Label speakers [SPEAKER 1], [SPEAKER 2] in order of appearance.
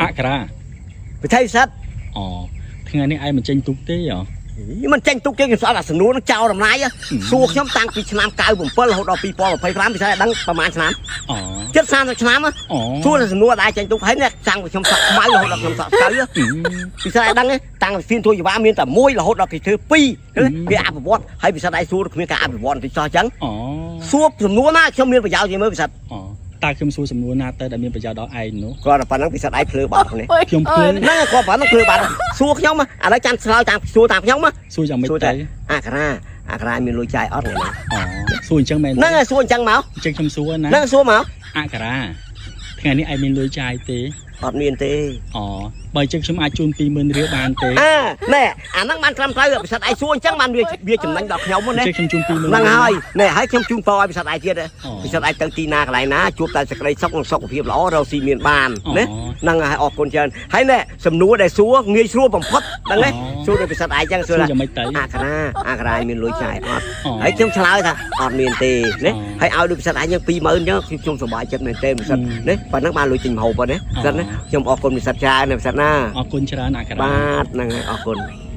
[SPEAKER 1] អក្សរា
[SPEAKER 2] វិថីពិសិដ្ឋ
[SPEAKER 1] អូ ថ្ងៃនេះឯងមិនចេញទូកទេហ៎?
[SPEAKER 2] មិនចេញទូកទេ ខ្ញុំស្អប់អាសំណួរនឹងចោលតម្លៃ។ សួរខ្ញុំតាំងពីឆ្នាំ97រហូតដល់2025 ពិសេសដឹងប្រហែលឆ្នាំ
[SPEAKER 1] អូ
[SPEAKER 2] ជិត30ឆ្នាំ សួរតែសំណួរដែរចេញទូក ហើយនេះតាំងពីខ្ញុំសក់ខ្មៅរហូតដល់ខ្ញុំសក់ស្កៅ ពិសេសដឹងតាំងពីស្ពានទួយវ៉ាមានតែមួយ រហូតដល់គេធ្វើពីរ គេអភិវឌ្ឍហើយ ពិសេសឯងសួរគ្មានការអភិវឌ្ឍបន្តិចសោះ។ អញ្ចឹងសួរសំណួរណាខ្ញុំមានប្រយោជន៍ជាងមើលពិសេស
[SPEAKER 1] តើខ្ញុំសួរសំណួរណាទៅដែលមានប្រយោជន៍ដល់ឯងនោះ?
[SPEAKER 2] គាត់តែប៉ុណ្្នឹង ពិសេសឯងភ្លើបាត់នេះ
[SPEAKER 1] ខ្ញុំភ្លើ
[SPEAKER 2] ហ្នឹង គាត់ប៉ុណ្្នឹងភ្លើបាត់។ សួរខ្ញុំឥឡូវចាំឆ្លើយតាម សួរតាមខ្ញុំ
[SPEAKER 1] សួរយ៉ាងម៉េចទៅ?
[SPEAKER 2] អក្សរា អក្សរាមានលុយចាយអត់ថ្ងៃនេះ?
[SPEAKER 1] អូ សួរអញ្ចឹងមែន?
[SPEAKER 2] ហ្នឹងហើយ សួរអញ្ចឹងមក
[SPEAKER 1] អញ្ចឹងខ្ញុំសួរណា
[SPEAKER 2] ហ្នឹងសួរមក
[SPEAKER 1] អក្សរា ថ្ងៃនេះឯងមានលុយចាយទេ?
[SPEAKER 2] អត់មានទេ។
[SPEAKER 1] អូ បើអញ្ចឹងខ្ញុំអាចជូន20000រៀលបានទេ?
[SPEAKER 2] អើណែ អាហ្នឹងបានត្រឹមត្រូវ ពិសិដ្ឋឯងសួរអញ្ចឹងបានវាចំណេញដល់ខ្ញុំណា
[SPEAKER 1] ខ្ញុំជូន20000
[SPEAKER 2] ហ្នឹងហើយ ណែ ហើយខ្ញុំជូនពរឲ្យពិសិដ្ឋឯងទៀត ពិសិដ្ឋឯងទៅទីណាកន្លែងណាជួបតែសេចក្តីសុខនិងសុខភាពល្អ រកស៊ីមានបានណា ហ្នឹងហើយ អរគុណច្រើន។ ហើយណែ សំណួរដែលសួរងាយស្រួលបំផុត ដឹងទេសួរដោយពិសិដ្ឋឯងចឹង សួរថា អក្សរា អក្សរាមានលុយចាយអត់? ហើយខ្ញុំឆ្លើយថាអត់មានទេណា ហើយឲ្យដូចពិសិដ្ឋឯងចឹង20000 អញ្ចឹងខ្ញុំសប្បាយចិត្តមែនទេពិសិដ្ឋណា ប៉ុណ្ណឹងបានលុយទិញម្ហូបប៉ុណ្ណាពិសិដ្ឋណា។ ខ្ញុំអរគុណពិសិដ្ឋច្រើនណា ពិសិដ្ឋណា
[SPEAKER 1] អរគុណច្រើនអក្សរា
[SPEAKER 2] បាទ ហ្នឹងហើយ អរគុណ។